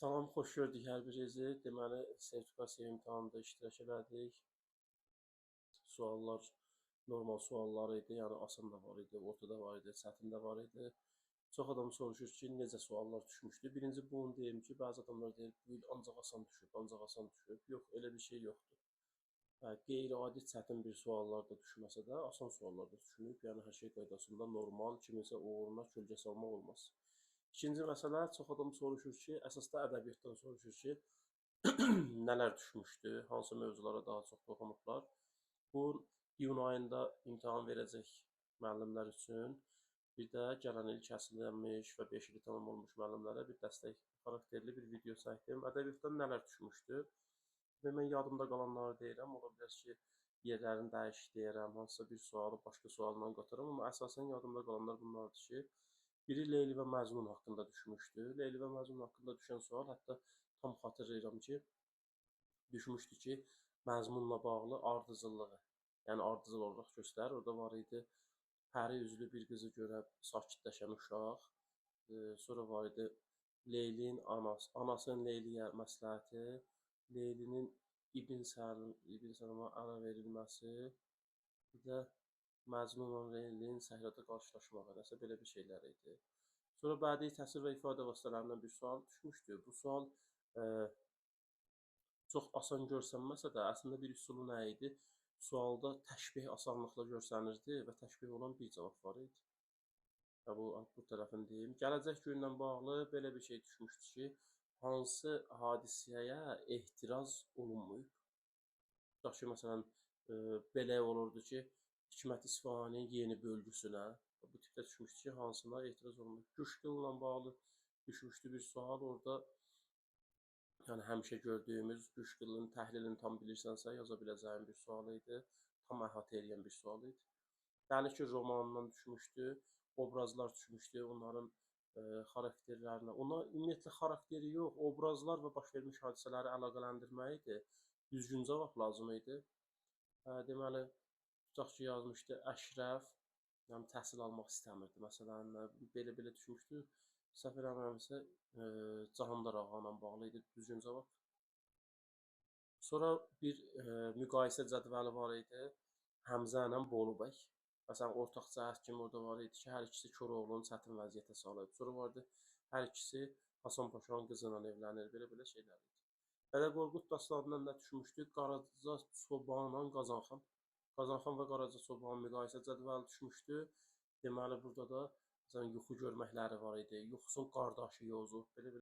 Salam, xoş gördük hər birinizi. Deməli, sertifikasiya imtahanında iştirak elədik. Suallar normal suallar idi, yəni asan da var idi, orta da var idi, çətin də var idi. Çox adam soruşur ki, necə suallar düşmüşdü. Birinci bunu deyim ki, bəzi adamlar deyir, bu il ancaq asan düşüb, ancaq asan düşüb. Yox, elə bir şey yoxdur. Hə, qeyri-adi çətin bir suallar da düşməsə də, asan suallar da düşməyib. Yəni hər şey qaydasında normal, kiminsə uğuruna kölgə salmaq olmaz. İkinci məsələ, çox adam soruşur ki, əsas da ədəbiyyatdan soruşur ki, nələr düşmüşdü, hansı mövzulara daha çox toxunublar. Bu, iyun ayında imtahan verəcək müəllimlər üçün, bir də gələn il kəsilmiş və 5 ili tamam olmuş müəllimlərə bir dəstək xarakterli bir video çəkdim. Ədəbiyyatdan nələr düşmüşdü? Və mən yadımda qalanları deyirəm, ola bilər ki, yerlərini dəyişik deyərəm, hansısa bir sualı başqa sualla qataram, amma əsasən yadımda qalanlar bunlardır ki, biri Leyli və Məcnun haqqında düşmüşdü. Leyli və Məcnun haqqında düşən sual, hətta tam xatırlayıram ki, düşmüşdü ki, məzmunla bağlı ardıcıllığı, yəni ardıcıl olaraq göstərir. Orada var idi pəri üzlü bir qızı görə sakitləşən uşaq, sonra var idi Leylin anası, anasının Leyliyə məsləhəti, Leylinin İbn Səlama ələ verilməsi, bir də Məcnunla Leylinin səhrada qarşılaşmağı, nəsə belə bir şeylər idi. Sonra bədii təsvir və ifadə vasitələrindən bir sual düşmüşdü. Bu sual çox asan görsənməsə də, əslində bir üsulu nə idi? Sualda təşbih asanlıqla görsənirdi və təşbih olan bir cavab var idi. Və bu tərəfini deyim. Gələcək günlə bağlı belə bir şey düşmüşdü ki, hansı hadisəyə ehtiraz olunmayıb? Tutaq ki, məsələn, belə olurdu ki, Hikmət İsfahaninin yeni bölgüsünə, bu tipdə düşmüşdü ki, hansına etiraz olunmayıb. Güşgüllə bağlı düşmüşdü bir sual orada, yəni həmişə gördüyümüz Güşgülün təhlilini tam bilirsənsə, yaza biləcəyin bir sual idi, tam əhatə eləyən bir sual idi. Dəli ki, romanından düşmüşdü, obrazlar düşmüşdü, onların xarakterlərinə, ona ümumiyyətlə xarakteri yox, obrazlar və baş vermiş hadisələri əlaqələndirmək idi, düzgün cavab lazım idi. Deməli, tutaq ki, yazmışdı Əşrəf, yəni təhsil almaq istəmirdi. Məsələn, belə-belə düşmüşdü. Səhv eləmirəmsə, Cahandar ağa ilə bağlı idi düzgün cavab. Sonra bir müqayisə cədvəli var idi. Həmzə ilə Bolubəy. Məsələn, ortaq cəhət kimi orada var idi ki, hər ikisi Koroğlunu çətin vəziyyətə salıb. Sonra vardı, hər ikisi Hasan Paşanın qızı ilə evlənir. Belə-belə şeylər idi. Dədə Qorqud dastanından da düşmüşdü. Qaraca Çobanla Qazanxan. Qazanxan və Qaraca Çobanın müqayisə cədvəli düşmüşdü. Deməli, burada da məsələn, yuxu görməkləri var idi. Yuxusun qardaşı Yozu. Belə-belə.